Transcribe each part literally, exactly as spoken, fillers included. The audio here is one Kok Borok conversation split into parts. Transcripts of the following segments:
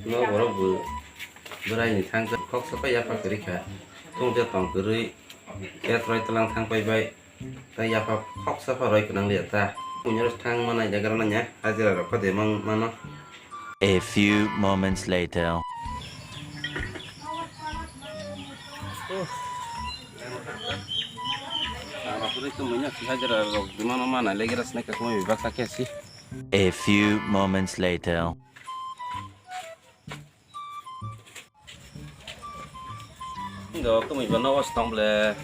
No borok bo bwrai ni thang kok sa pai yapha kwrwi kha. Tong je tong kwrwi. Khe trai tlang thang pai bai. Tei yapha khoksa pha roi kwnang liya ta. Punya thang manai jaga rana nya. Hajira rok kho de mang mano. A few moments later. Ang rok ri kumunya si hajira rok di mano manai legi ras ne ka kumui baksa khe si. A few moments later. Ngo kumui ba nogo se tong ble.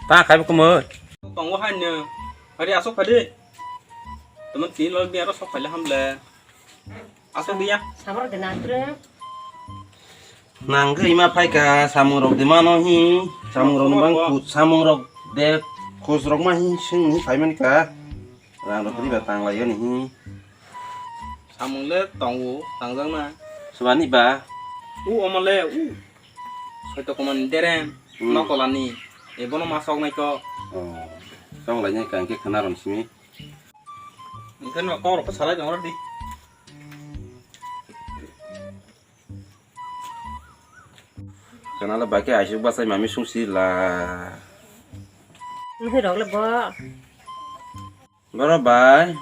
Ta khai bo kumui. Tongo hai no. Hari asok phadi. Temen tin lol biya ro sok phaile ham ble. Asok biya. Sabar de nang tre. Nang gwi ma phai ka samung rok de mano hi. Samung rok bang ku samung rok de khus rok ma hi sing ni phai man ka. Rang rok riba tang lai ni hi. Samung le tongo, tangjakna. Swbani ba? U omo le, u. Soito komani dereng, hmm. Nokolani. Ebono ma sok nai kok. Oh. Sok lai nai kang khe khana rom simi. Engke no kok rok salai dong di. Khana le ba khe aisuk bachai mami sung si la. Nhi rok le bo. Boro bai,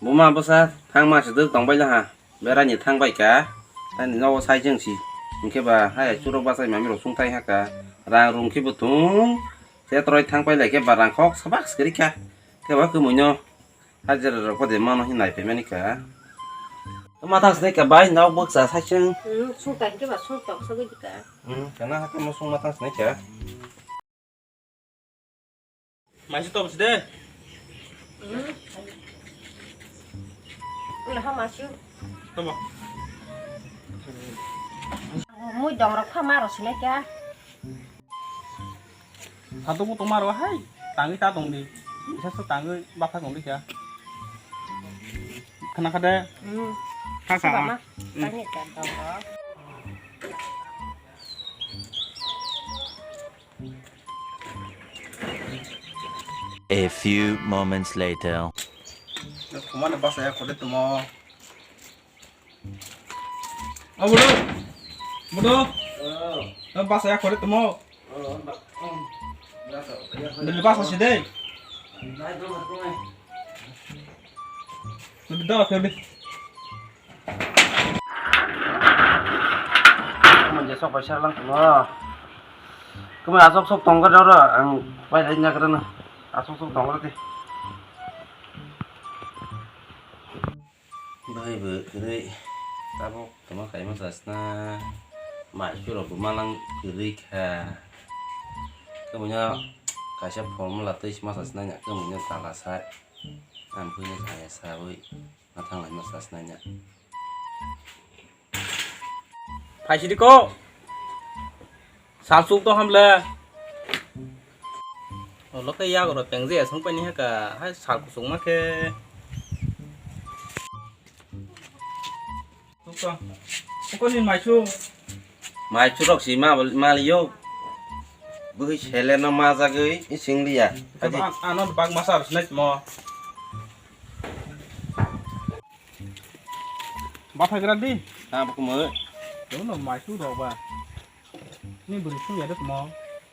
buma bwsa thangma se dwk tong bai laha, bera ni thang bai ka, ani nogo sai jeng si, hingke ba hai churok bachai mami rok sung thai ha ka, rang rung khe bo thung, te toroi thang pai lai khe ba rang kok sabak se kari kha, khe ba kwmui no hajira rok pode mano hin nai phaimani ka. Ma thang sinai ka bai, nok bwkcha sai chwng. Hmm, sung thai khe ba sung tok sagwi di ka. Hmm, kana ha khe mo sung ma thang sinai ka. Maisu tobo si de. Hmm. Ulah ha maisu. Tobo. Mui dong rok kha ma ro sinai kya. Satu mo tong ma ro hai. Tangwi ta tong di. Bisa se tangwi bakha tong di kya. Khana kha de. Hmm. Kha kha. Suba ma. Hmm. Tangwi ta tong ro. A few moments later. Kumane basa ya khode tumo. O budu. Budu. Oh. Basa ya khode tumo. Oh, ba-, oh. Basa ya khode. Dili basa si dei. Dai do ko. Dili do ko. Manja sok bai serlang tongmo. Kemai asok sok tongkha oro ang pai lai nakrano. Asok sok tongkha de. Bai bo kwrwi tabuk tongma kaima sasna. Mai surok bo malang kwrwi kha. Kemanya kaisa formula twi sima sasna nya kemanya tala sai. Ang buino saya sawi. Mathang lai ma sasnai nya. Phaisidi ko. Salsuk to hamle. Olo ke ya goro pengje sung pani ha ka. Hai sal kusung ma ke. Tukang. Tukang ni maisu. Maisu rok si ma, ma liyo. Bui sele no ma jagui ising liya. Ano bak masa harus naik mo. Bathai gra di. Ha, buku mo. Yo no maisu rok ba. Ni buri sung ya dek mo.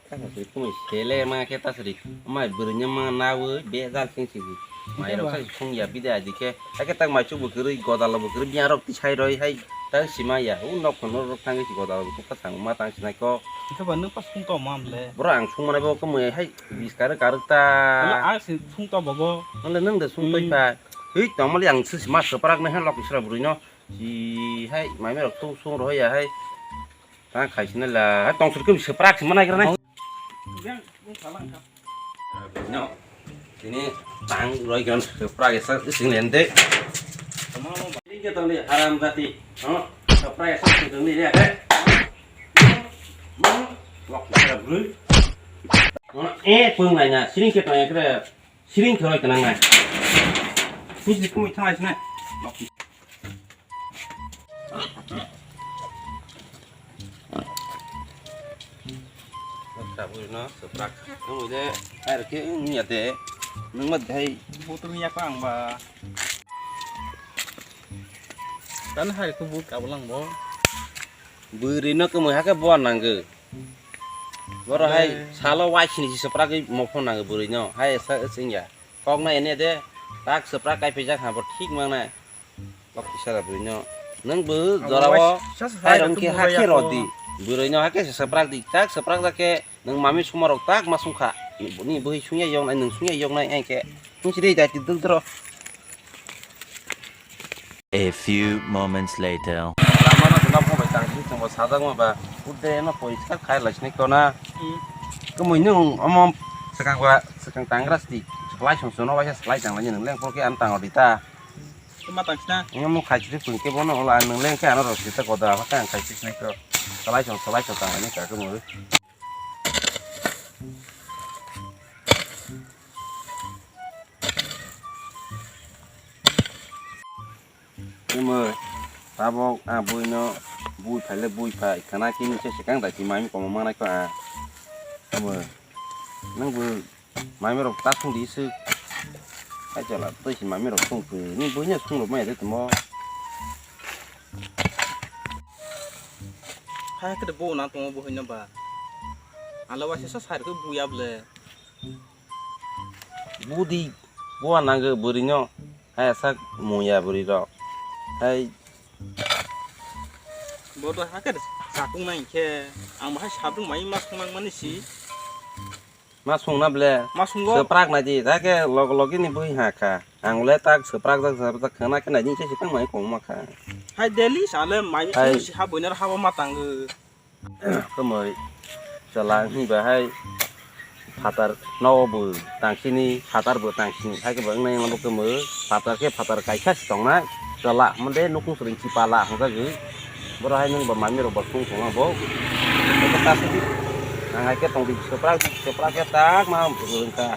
Kaka suri kumui sele ma khe ta suri. Mai bwrwini ma nawi be jal sing sigi. Mai rok sai sung ya bide aji khe. Ake tak mai chuk bwkrwi godalo bwkrwi biya rok tisai roi hai. Ta sima ya. U nok phano rok thangwi si godalo bwkrwi ta sang ma tang sinai ko. Ito ba nung pas sung to ma mle. Bro ang sung manai bo kumui hai bis karwk karwk ta. Ang si sung to bobo. Nang le nung de sung toi pa. Hui tong mali ang si ma swprak nai hai lok isra bwrwi no. Si hai mai mai rok tu sung roi ya hai. Ta khai sina la, ha, tong sur kum se prak se manai gra nai. No. Ini tang roi gram se prak se sing lende. Ini ke tong ni haram jati. No. Se prak se sing tong ni ya. Wak se bru. Eh, pung lai na, siring ke tong ya kre. Siring ke roi kenang nai. Ni si kum thang ai sina. Sabui no, seprak. Nung de, air ke, nung ya de. Nung mat hai. Butul ni apa ang ba. Tani hai khe buk abolang bo. Bwrwi no kwmwi hakhe bo nangw. Boro hai salo waisini si swprak mokho nangw bwrwi no. Hai sa singya. Kok na ene de. Tak swprak kai pijak ha bo thik mang na. Kok isara bwrwi no. Nang bo jora o hai rong khe hakhe rodi. Bwrwi no hakhe swprak di. Tak swprak da khe. Nwng mami suma rok tak ma sungkha. Ni bwhi sungya yoknai, nwng sungya yoknai, ai khe. Nwng siri dai ti dul dro. A few moments later. Lama no dula phone bai tang sini chwngbo sajak ma ba. Ude no poriskar khai lai sini kona. Hmm. Kemui nwng omo swkang ba, swkang tangra sti. Slai song sono waisa slai tang lai nwng leng pol khe an tang odi ta. Kema tang sina. Nwng mo khai sini pun khe bono ola nwng leng khe ano rok sita koda ha kang khai sini ko. Slai song, slai song tang lai ka kemui. Tamo tabok a bui no bui phai le bui phai khana kini se swkang dai ti mai komo manai ko a. Tamo nang bo mai rok ta sung di se. Ai chala toi si mai rok sung phi ni bui ne sung rok mai de tamo. Hai kede bo na tongo bo hino ba. Alo waisa sa sai ko bui able. Budi bua nangw bwrwi no hai sak muya bwrwi rok hai. Bodo hakhe sakung nai khe ang bahai sabung mai ma sung nang mani si. Ma sung na ble. Ma sungo. Swprak nai di hakhe log logi ni bui ha kha ang le tak swprak jak swprak jak khana khe nai di se tang mai kong ma kha. Hai daily sale mai sung si ha buinar habo ma tangw. Kwmwi chwla wngwi bahai phatar nogo bo tangsini phatar bo tangsini hai khe bo wngnai wngma bo kwmwi phatar khe phatar kaisa se tongnai chwla hwnde nukung swrwng chi pala hwnjagwi borok hai nwng bo manwi rok bo sung tongma bo ang hai khe tongdi swprak swprak khe tak ma wngkha.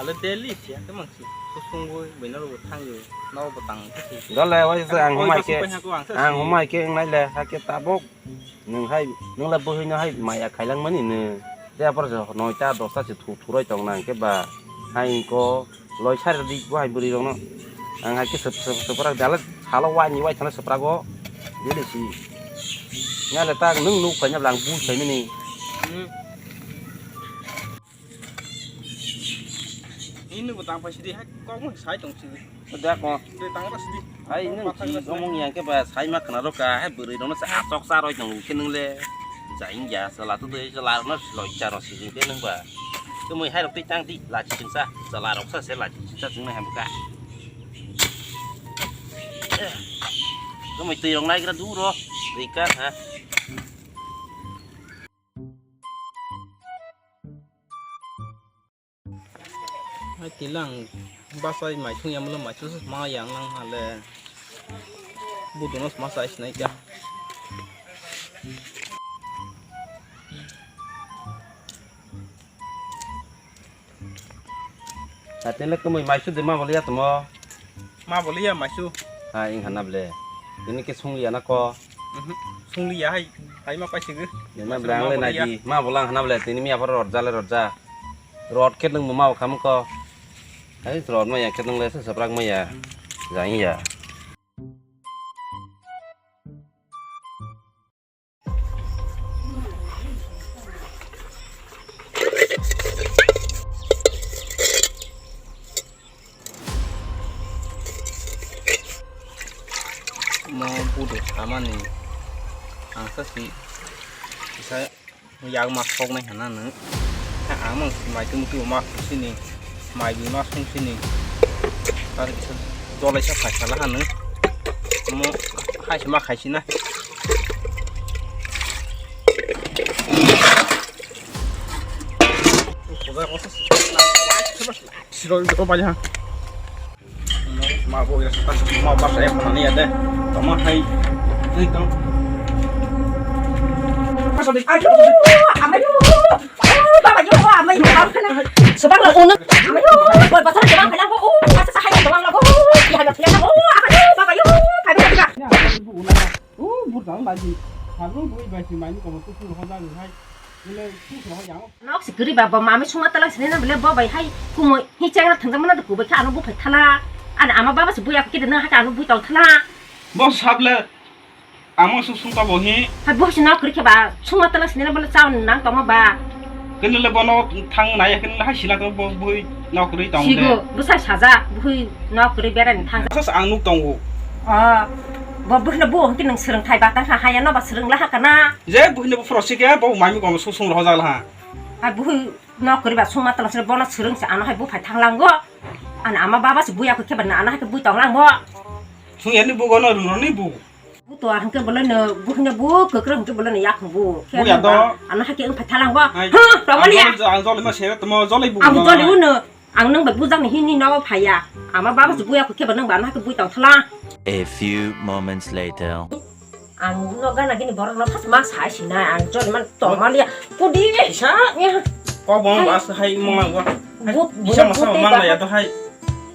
Ale daily siya ke mangsi. Kusungwi, bino bo thangwi, no bo tang thangwi. Dole, wai se ang humai ke, ang humai ke ang naile, hake tabok. Nung hai, nung la buhi no hai maya khailang mani ne. Te apor se noita dosta se thu thuroi tong nang ke ba. Hai ko loi sar di bo hai buri rong no. Ang hai ke sep sep sep rak dale salo wai ni wai thana sep rago. Dili si. Nya le tak nung nuk kanya blang bu sai mani. Ini bo tang pai sidi hai kok mo sai tong sidi. Da ko. De tang ra sidi. Hai nung chi omong yang ke ba sai ma khna ro ka hai bwrwi rok no sa achok sa roi tong ke nung le. Jaing ja sa la tu de sa la no loi cha ro sidi ke nung ba. Ke moi hai rok tei tang di la chi sa sa la rok sa se la chi sa chung na ham ka. Ke moi tei rong nai gra du ro. Dei ka ha. Hai tilang basai mai thung yamlo mai thung ma yang lang hale. Budu nos ma sai sinai kya. Tatile kemui maisu de ma boliya tomo. Ma boliya maisu. Ha ing hana ble. Ini ke sungliya na ko. Mhm. Sungliya hai. Hai ma paisigo. Ini ma blang le naidi. Ma bolang hana ble. Tini mi apor rot jale rot ja. Rot ke nung ma kam ko. Hai rot ma ya ke nung le se saprak ma ya. Jang ya. Mo budu samani ang sa si sa yak ma sok nai hana nung. Ang mang mai tum tu ma sini. Mai bi ma sung sini. Tar kisa dolai sa khai sala hanu. Mo hai ma khai sina. Siro ko pa ha. Ma bo ya sa ma ba sa ya ni ya de. Tama hai. Ai tama. Ayo, amayo. Oh, baba yo, amai, baba kana. Sebab lah, oh, amai, oh, buat pasal sebab kana, oh, asa sahai sebab lah, oh, ya, ya, ya, oh, apa tu, baba yo, baba yo. Oh, burda lagi. Hablo bui bai si mai ni komo tu tu ho da hai. Ile tu ho yang. Nok si guri baba, mami sunga talang sini na bele, baba hai, kumoi, hi chengra thangja mana tu kubai ka, anu bu phe thala. Ani ama baba se buya kida nang haka anu bui tong thana. Bo sable amo sung sung tabo hi. Hai bo se nok kri khe ba sung ma tala sinela bole chaw nang tong ma ba. Kene le bono thang nai kene le hai sila to bo bui nok kri tong de. Sigo bwsai saja bui nok kri berai thang. Sas ang nuk tongo. Ah. Bo bui na bo hingke nang sereng thai ba tang kha haya no ba sereng la ha kana. Je bui ne bo fro sike bo mai mi ko sung sung ro ja la ha. Hai bui nok kri ba sung ma tala sile bono sereng se ano hai bo phai thang lang go. Ani ama baba se buya khe ba na ano hai khe bui tong lang bo. Sung yani bu gono rung roni bu. Bu to hingke bole no, bu hingke bu, kwkrwi hingke bole no yakhung bu. Khe Bu ya ano do. Ba, ano hake wng phathalang bo. Hai, Huh, tongmani ya. Ang jol-, ang jolima sere tamo jolai bu Ang no. Joli uno, ang nang bai bujang ni hini no phaya. Ama baba se buya khe ba nang ba ano hake bui tong thala. A few moments later. Ang no gana gini borok no phas ma sai sinai, ang joli man tongmani ya. Pudi. Isa. Ya. Kok bong Hai. Bas hai mong lang bo. Bu, Isa bu, masa bu mang tei la ya ba. To hai.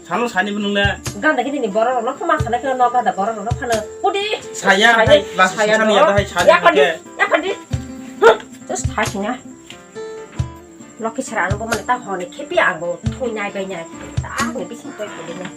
Sano sani bunung le. Ganda gini ni borok rok no khama sana khe no ganda borok rok no phano. Pudi. Saya Saya, hai, las saya sana no. Ya to hai, saya Ya padi, ke. Ya padi. Huh, just hai sina. Lokhi sara ano bo mane ta hone khepi ang bo thui nai bai nai. Ta ang ni bising toi pudi ne.